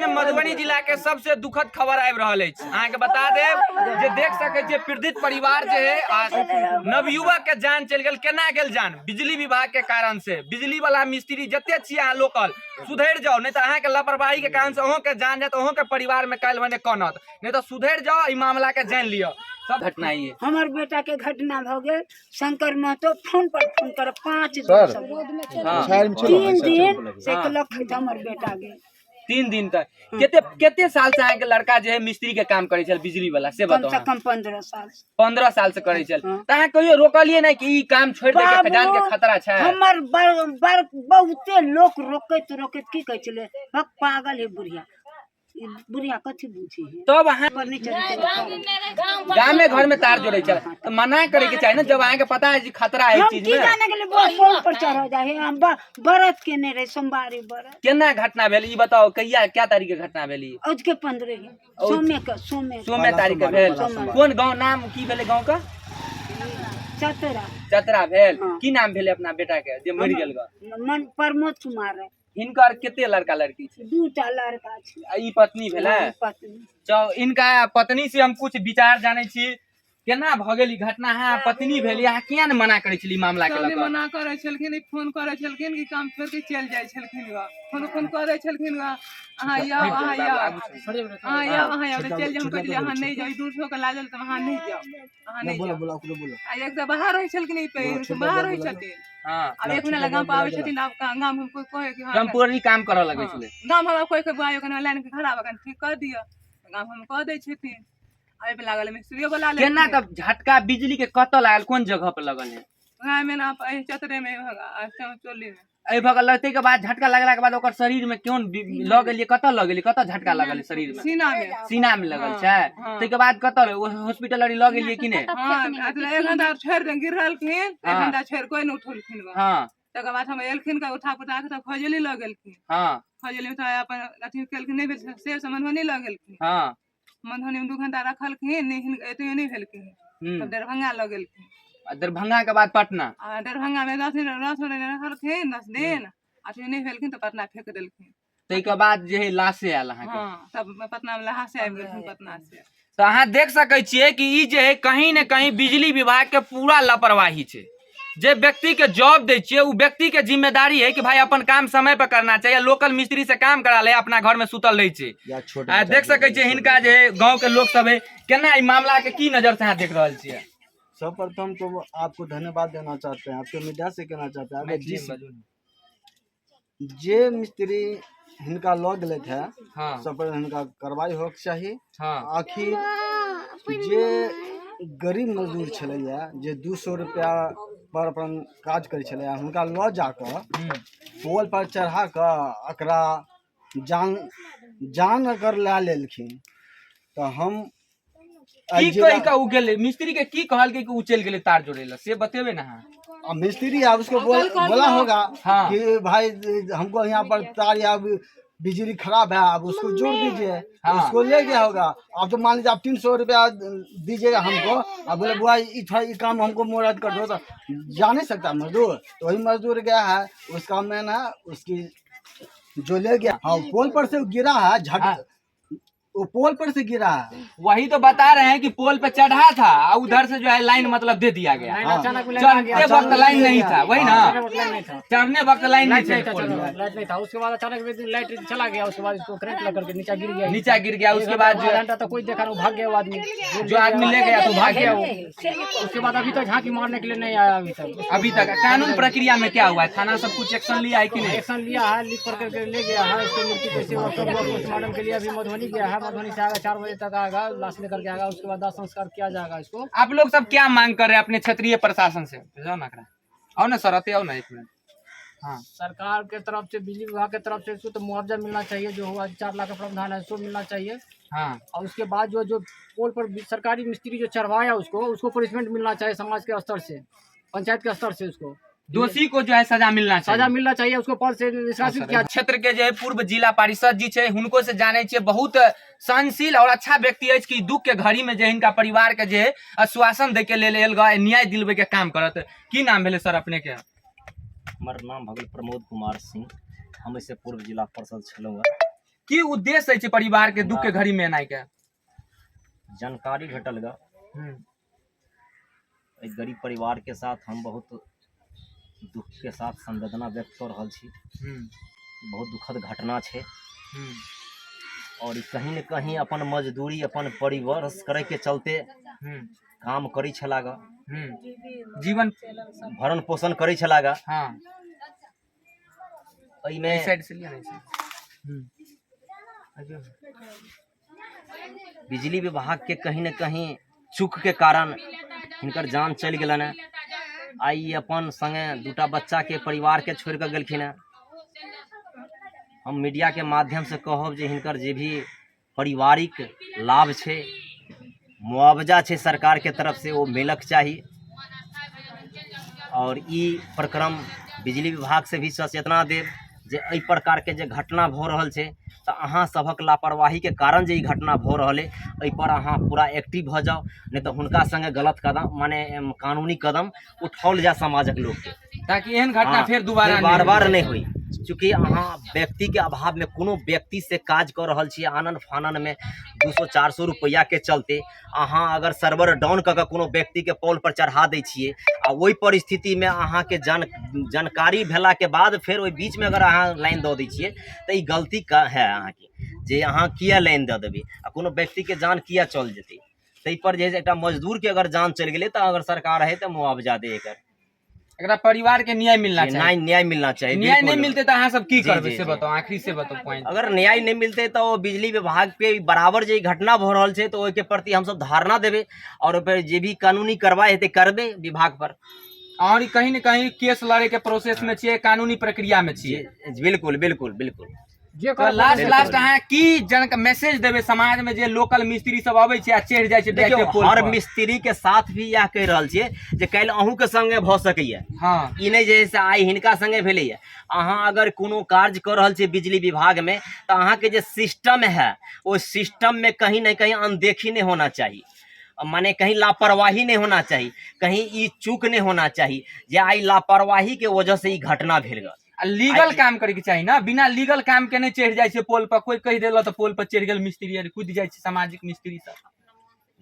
एखन मधुबनी जिला के सबसे दुखद खबर आबि रहल अछि। अहाँके बता देब जे देख सकै छियै पीड़ित परिवार जे है आ नवयुवक के जान चलि गेल। केना गेल जान? बिजली विभाग के कारण से। बिजली वाला मिस्त्री जते छियै अहाँ लोकल सुधरि जाउ, नहीं तऽ अहाँके लापरवाही के कारण से अहूँ के जान जायत, अहूँ के परिवार में काल्हि भने कनत। नहीं तऽ सुधरि जाउ, ई मामला के जानि लिअ। सब घटना ई हमर बेटा के घटना भऽ गेल। शंकर महतो फोन पर फोन कर 5 दिन से 3 दिन से लखैत हमर बेटा गेल। 3 दिन तक। केते केते साल से अहाँके लड़का जे है मिस्त्री के काम करै छल बिजली वाला, से कम बताउ से अहाँ। कम 15 साल से। 15 साल से करै छल। हाँ। तऽ अहाँ कहियो रोकलियै नहि कि ई काम छोड़ि दै के बाबू, जान के खतरा छै? हमर बड़ बड़ बहुते लोक रोकैत रोकैत की कहै छलै, भक पागल है बुढ़िया, ई बुढ़िया कथी बुझी है। तब अहाँ पर नहीं चढ़ै छलै। गामे घर में तार जोड़ै छल तऽ मना करे के चाही ने, जब अहाँके पता है जे खतरा है हम चीज की में। जाने गेलै पोल पर चढ़ जाइ है। हम व्रत केने रहे सोमवारी व्रत। केना घटना भेल ई बताउ, कहिया क्या तारीख के घटना भेल ई? अजुके 15 ही, सोमे के, सोमे के। सोमे तारीख के भेल। सोमवार। कोन गांव, नाम की भेलै गांव का? चतरा। चतरा भेल। हाँ। की नाम भेलै अपना बेटा के जे मरि गेल ग? मन प्रमोद कुमार है। हिनकर कते लड़का लड़की छै? 2टा लड़का छै। आ ई पत्नी भेलै? हाँ, पत्नी। चौ इनका पत्नी से हम कुछ विचार जानै छी, केना भऽ गेल ई घटना? अहाँ पत्नी भेली, अहाँ किया ने मना करै छली मामला के सब लऽ नहि कऽ? मना करै छलखिन, ई फोन करै छलखिन कि काम छोड़ि के चलि जाइ छलखिन ग। फोन फोन करै छलखिन ग, अहाँ आउ, अहाँ आउ, अहाँ आउ, अहाँ आउ, तऽ चलि जाउ। हम कहै छलियै अहाँ नहि जाउ, ई दूर होके लागल तऽ अहाँ नहि जाउ, अहाँ नहि जाउ। आ एक तऽ बाहर रहै छलखिन, ई पे बाहर रहै छथिन। हाँ। आब 1 महीना लग गाम पर आबै छथिन। आब गाम हम कोइ कहै कि हाँ, टेम्पोररी काम करऽ लगै हाँ, छलै। गाम हमरा कोइ कोइ बुआइयो कने लाइन के खराब है, कने ठीक कऽ दिअ, तऽ गाम हम कऽ दै छथिन। आबि लागल मिस्त्रियो बोला केना लेलखिन। तब झटका बिजली के कतऽ लागल, कोन जगह पर लगल है? वएह में ना, एहि चतरे में चोली में। एहि भऽ गेल। ताहिके बाद झटका लगला के बाद ओकर शरीर में कोन लऽ गेलियै, कतऽ लऽ गेलियै, कतऽ झटका लगल है शरीर में? सीना में। सीना में लगल हाँ, छै। हाँ। ताहिके बाद कतऽ हॉस्पिटल आर लऽ गेलियै कि नहि? हाँ, अथी 1 घंटा छोड़ि देने गिरलखिन, 1 हाँ। घंटा छोड़ि कोइ नहि उठौलखिन गऽ। हाँ। तकर बाद हम एलखिन गऽ, उठा पुटा के तब खजौली लऽ गेलखिन। हाँ। खजौली उठा अपन अथी केलखिन, नहि भेल से से मधुबनी लऽ गेलखिन। हाँ। मधुबनी में 2 घंटा रखलखिन, नहीं एतयो नहीं भेलखिन, हम्म। तब दरभंगा लऽ गेलखिन। आ दरभंगा के बाद पटना। आ दरभंगा में 10 दिन 10 दिन रखलखिन, 10 दिन अथी नहीं भेलखिन तऽ पटना फेंक देलखिन। ताहिके बाद जे है लाशे आयल अहाँके। हाँ, तब पटना में लहासे आबि गेलखिन पटना से। तऽ अहाँ देख सकै छियै कि ई जे है कहीं ने कहीं बिजली विभाग के पूरा लापरवाही छै। जे व्यक्ति के जॉब दै छियै उ व्यक्ति के जिम्मेदारी है कि भाई अपन काम समय पर करना चाहिए। लोकल मिस्त्री से काम करा ले, अपना घर में सुतल रहै छै। या छोट आ बच्चा देख के सकै छियै हिनका जे गांव के लोक सब है, केना ई मामला के की नजर से अहाँ देख रहल छियै? सर्वप्रथम तो आपको धन्यवाद देना चाहते हैं, आपके मीडिया से कहना चाहते हैं, अगर मैथिली जिस में बाजू ने। जे मिस्त्री हिनका लऽ गेलथि है, हाँ। सब पर हिनका कार्रवाई होके चाही। हाँ। आखिर जे गरीब मजदूर छलैया, जे 200 रुपया पर अपन काज करै छलैया, हुनका लऽ जाकऽ हम्म। पोल पर चढ़ा कऽ एकरा जान जान अगर लए लेलखिन तऽ हम की कहि कऽ उ गेलै मिस्त्री के, की कहलकै कि उ चलि गेलै तार जोड़ै लए, से बतेबै ने अहाँ। अब मिस्त्री अब उसको बोला होगा हाँ। कि भाई हमको यहाँ पर तार या बिजली खराब है, आप उसको जोड़ दीजिए। हाँ। उसको ले गया होगा। अब तो मान लीजिए आप 300 रुपया दीजिएगा हमको, अब बोले बुआ ये थोड़ा ये काम हमको मुराद कर दो, तो जा नहीं सकता मजदूर, तो वही मजदूर गया है, उसका मेन है उसकी जो ले गया। हाँ, पोल पर से गिरा है झट, हाँ। वो पोल पर से गिरा है। वही तो बता रहे हैं कि पोल पे चढ़ा था और उधर से जो है लाइन मतलब दे दिया गया। हाँ। चढ़ते वक्त लाइन नहीं था, वही ना, चढ़ने वक्त लाइन नहीं था, पोल में। लाइट नहीं था। उसके बाद अचानक एक दिन लाइट चला गया, उसके बाद इसको करंट लग करके नीचा गिर गया। नीचा गिर गया, उसके बाद जो घंटा तो कोई देखा नहीं, भाग गया वो आदमी, जो आदमी ले गया तो भाग गया वो। उसके बाद अभी तक झांकी मारने के लिए नहीं आया अभी तक। अभी तक कानून प्रक्रिया में क्या हुआ है, थाना सब कुछ एक्शन लिया है कि नहीं? एक्शन लिया है, लिख पढ़ करके ले गया है। इसको मृत्यु कैसे हुआ, कब हुआ, पोस्टमार्टम के लिए अभी मधुबनी गया है, मधुबनी से आएगा 4 बजे तक आएगा, लाश लेकर के आएगा, उसके बाद दाह संस्कार किया जाएगा इसको। आप लोग सब क्या मांग कर रहे हैं अपने क्षेत्रीय प्रशासन से? जाओ ना करा, आओ ना सर, आते आओ ना 1 मिनट। हाँ। सरकार के तरफ से, बिजली विभाग के तरफ से इसको तो मुआवजा मिलना चाहिए, जो हुआ 4 लाख का प्रावधान है सो मिलना चाहिए। हाँ। और उसके बाद जो जो पोल पर सरकारी मिस्त्री जो चढ़वाया उसको, उसको पनिशमेंट मिलना चाहिए समाज के स्तर से, पंचायत के स्तर से उसको दोषी को जो है सजा मिलना चाहिए। सजा मिलना चाहिए, उसको पद से निष्कासित किया। क्षेत्र के जे है पूर्व जिला परिषद जी छै, हुनको से जानै छियै, बहुत सहनशील और अच्छा व्यक्ति अछि कि दुख के घड़ी में जे हिनका परिवार के जे है आश्वासन दै के लेल एल गए, न्याय दिलबै के काम करत। की नाम भेलै सर अपने के? हमर नाम भऽ गेल प्रमोद कुमार सिंह। हम एहिसँ पूर्व जिला परिषद छलहुँ हेँ। की उद्देश्य अछि परिवार के दुख के घड़ी में एनाइ के? जानकारी भेटल ग एहि गरीब परिवार के साथ हम बहुत दुख के साथ संवेदना व्यक्त कऽ रहल छी। बहुत दुखद घटना छै और ई कहीं ने कहीं अपन मजदूरी अपन परिवर्ष करे के चलते काम करै छला ग, जीवन भरण पोषण करै छला ग। एहिमे साइड से लिया नहीं छै। बिजली विभाग के कहीं ने कहीं चूक के कारण हिनकर जान चलि गेलनि हेँ। आइ ई अपन संगे दूटा बच्चाके परिवारके छोड़ि कऽ गेलखिन हेँ। हम मीडियाके माध्यमसँ कहब जे हिनकर जे भी पारिवारिक लाभ छै, मुआवजा छै सरकारके तरफसँ, ओ मिलक चाही। आओर ई प्रक्रम बिजली विभागसँ भी सचेतना देब जे एहि प्रकारके जे घटना भऽ रहल छै तऽ अहाँ सभक लापरवाहीके कारण जे ई घटना भऽ रहल अइ, एहिपर अहाँ पूरा एक्टिव भऽ जाउ, नहि तऽ हुनका सङ्गे गलत कदम माने कानूनी कदम उठाओल जाय समाजक लोकके, ताकि एहन घटना फेर दोबारा बार बार नहि होइ। चूँकि अहाँ व्यक्तिके अभावमे कोनो व्यक्तिसँ काज कऽ रहल छी, आनन फाननमे 200-400 रुपैआके चलते अहाँ अगर सर्वर डाउन कऽ कऽ कोनो व्यक्तिके पोल पर चढ़ा दै छियै आ ओहि परिस्थितिमे अहाँके जानकारी भेलाके बाद फेर ओहि बीचमे अगर अहाँ लाइन दऽ दै छियै तऽ ई गलती है अहाँके, जे अहाँ किया लाइन दऽ देबै आ कोनो व्यक्तिके जान किया चल जेतै। ताहिपर जे है से एकटा मजदूरके अगर जान चलि गेलै तऽ अगर सरकार है तऽ मुआवजा दे एकर, एकरा परिवार के न्याय मिलना चाहिए। न्याय मिलना चाहिए। न्याय नहीं मिलते तो अहाँ सब की करबै से बताओ, आखिरी से बताओ पॉइंट। अगर न्याय नहीं मिलते तो ओ बिजली विभाग पे बराबर जे घटना भऽ रहल छै तऽ ओहिके प्रति हमसब धारणा देबै और ओहि पर जे भी कानूनी कार्रवाई हेतै करबै विभाग पर। और कहीं न कहीं केस लड़े के प्रोसेस में छियै, कानूनी प्रक्रिया में छियै। बिल्कुल बिल्कुल बिल्कुल। जे तऽ लास्ट लास्ट अहाँ की जन मैसेज देबै समाज में जे लोकल मिस्त्री सब अबै छै आ चढ़ि जाइ छै देखियौ, डायरेक्ट पोल हर पर? मिस्त्री के साथ भी इएह कहि रहल छियै जे काल्हि अहूँ के संगे भऽ सकैया। ई नहि जे से आइ हिनका संगे भेलैया। अहाँ अगर कोनो कार्य कऽ रहल छियै बिजली विभाग में तऽ अहाँके जे सिस्टम है ओहि सिस्टम में कहीं ने कहीं अनदेखी नहीं होना चाही, माने कहीं लापरवाही नहीं होना चाही, कहीं ई चूक नहीं होना चाही जे आइ लापरवाही के वजह से ई घटना भेल ग। आ लीगल काम करे के चाही ना, बिना लीगल काम के नहीं चढ़ि जाइ छै पोल पर। कोई कहि देलक तऽ पोल पर चढ़ि गेल मिस्त्री आर, कूदि जाइ छै सामाजिक मिस्त्री सब।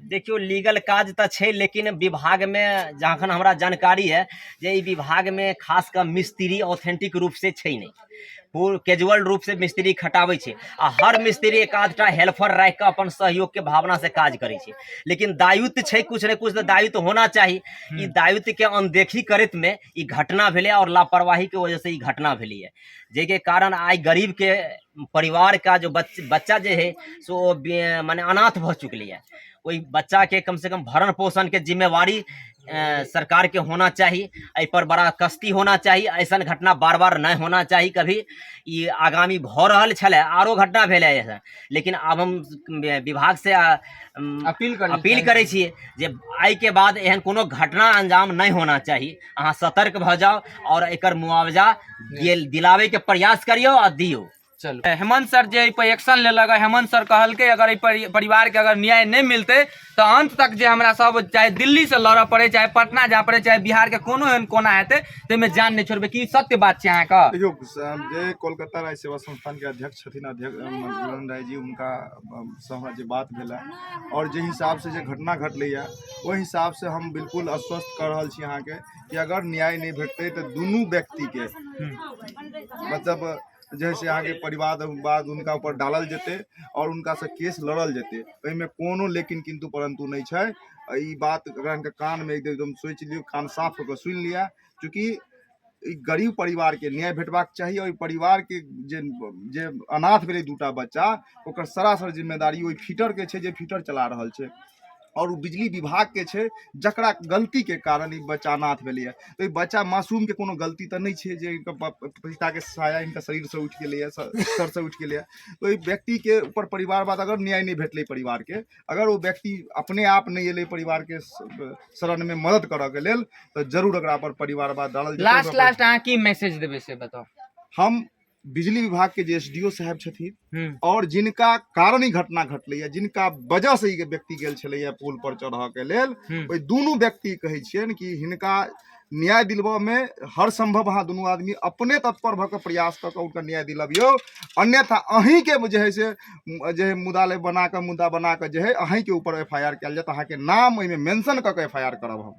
देखियौ, लीगल काज तऽ छै, लेकिन विभागमे जखन हमरा जानकारी है जे ई विभागमे खास कऽ मिस्त्री ऑथेंटिक रूप से छै नहि, पूर कैजुअल रूप से मिस्त्री खटाबै छै आ हर मिस्त्री एक आधटा हेल्पर राखि कऽ अपन सहयोगके भावना से काज करै छै, लेकिन दायित्व छै, कुछ ने कुछ तऽ दायित्व होना चाही। ई दायित्वके अनदेखी करैत मे ई घटना भेलै और लापरवाही के वजह से ई घटना भेलै है, जाहिके कारण आइ गरीब के परिवार का जो बच्चा जे है सो ओ माने अनाथ भऽ चुकलै है। ओहि बच्चा के कम से कम भरण पोषण के जिम्मेवारी सरकार के होना चाही, एहि पर बड़ा कस्ती होना चाही। ऐसन घटना बार बार नहीं होना चाही। कभी ई आगामी भऽ रहल छलै, आरो घटना भेलै ऐसा, लेकिन आब हम विभाग से अपील करै अपील करै छियै जे आइ के बाद एहन कोनो घटना अंजाम नहीं होना चाही। अहाँ सतर्क भऽ जाउ और एकर मुआवजा दिलाबै के प्रयास करियौ आ दियौ। चलू, हेमंत सर जे एहि पर एक्शन लेलक, हेमंत सर कहलकै अगर एहि परिवार के अगर न्याय नहीं मिलते तऽ अंत तक जे हमरा सब चाहे दिल्ली से लड़ऽ पड़े, चाहे पटना जाय पड़े, चाहे बिहार के कोनो एहन कोना हेतै ताहिमे जान नहीं छोड़बै। की सत्य बात छै अहाँके? देखियौ, जे कोलकाता राय सेवा संस्थान के अध्यक्ष छथिन, अध्यक्ष मिलन राय जी, हुनका से हमरा जे बात भेल है और जे हिसाब से जे घटना घटलैया ओहि हिसाब से हम बिल्कुल आश्वस्त कऽ रहल छी अहाँके कि अगर न्याय नहीं भेटतै तऽ दुनू व्यक्ति के मतलब जे से अहाँके परिवार बाद हुनका ऊपर डालल जेतै और हुनका से केस लड़ल जेतै, ओहिमे कोनो लेकिन किन्तु परन्तु नहि छै। ई बात अगर अहाँके कानमे एकदम सोचि लियौ, कान साफ कऽ कऽ सुनि लिअ, चूँकि ई गरीब परिवारके न्याय भेटबाक चाही और परिवारके जे जे अनाथ भेलै दूटा बच्चा, ओकर सरासर जिम्मेदारी ओहि फीटरके छै जे फीटर चला रहल छै और ओ बिजली विभागके छै जकरा गलतीके कारण ई बच्चा अनाथ भेलैए। तऽ ई बच्चा मासूमके कोनो गलती तऽ नहि छै जे हिनकर पिताके साया हिनकर शरीरसँ उठि गेलैए, सरसँ उठि गेलैए। ओहि व्यक्तिके ऊपर परिवारवाद अगर न्याय नहि भेटलै परिवारके, अगर ओ व्यक्ति अपने आप नहि एलै परिवारके शरणमे मदद करऽके लेल, तऽ जरूर ओकरा पर परिवारवाद डालल जेतै। लास्ट लास्ट अहाँ की मैसेज देबै से बताउ। हम बिजली विभाग के जे एस डी ओ साहब छथिन और जिनका कारण ई घटना घटलैया, जिनका वजह से ई व्यक्ति गेल छलैया पुल पर चढ़ऽ के लेल, ओहि दुनू व्यक्ति कहै छियनि कि हिनका न्याय दिलबऽमे हर सम्भव अहाँ दुनू आदमी अपने तत्पर भऽ कऽ प्रयास कऽ कऽ हुनका न्याय दिलबियौ, अन्यथा अहीँके जे है से जे है मुद्दालय बना कऽ, मुद्दा बना कऽ जे है अहीँके ऊपर एफ I R कयल जायत, अहाँके नाम ओहिमे मेंशन कऽ कऽ एफ I R करब हम।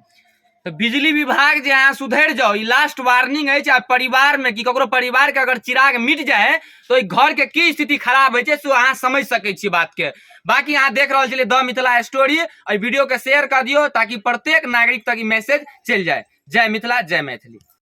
तऽ बिजली विभाग जे अहाँ सुधरि जाउ, ई लास्ट वार्निंग अछि। आ परिवारमे कि ककरो परिवारके अगर चिराग मिट जाय तऽ ओहि घरके की स्थिति खराब होइ छै से अहाँ समझि सकै छी बातके। बाकी अहाँ देख रहल छलियै द मिथिला स्टोरी, एहि वीडियोके शेयर कऽ दियौ ताकि प्रत्येक नागरिक तक ई मैसेज चलि जाय। जय मिथिला, जय मैथिली।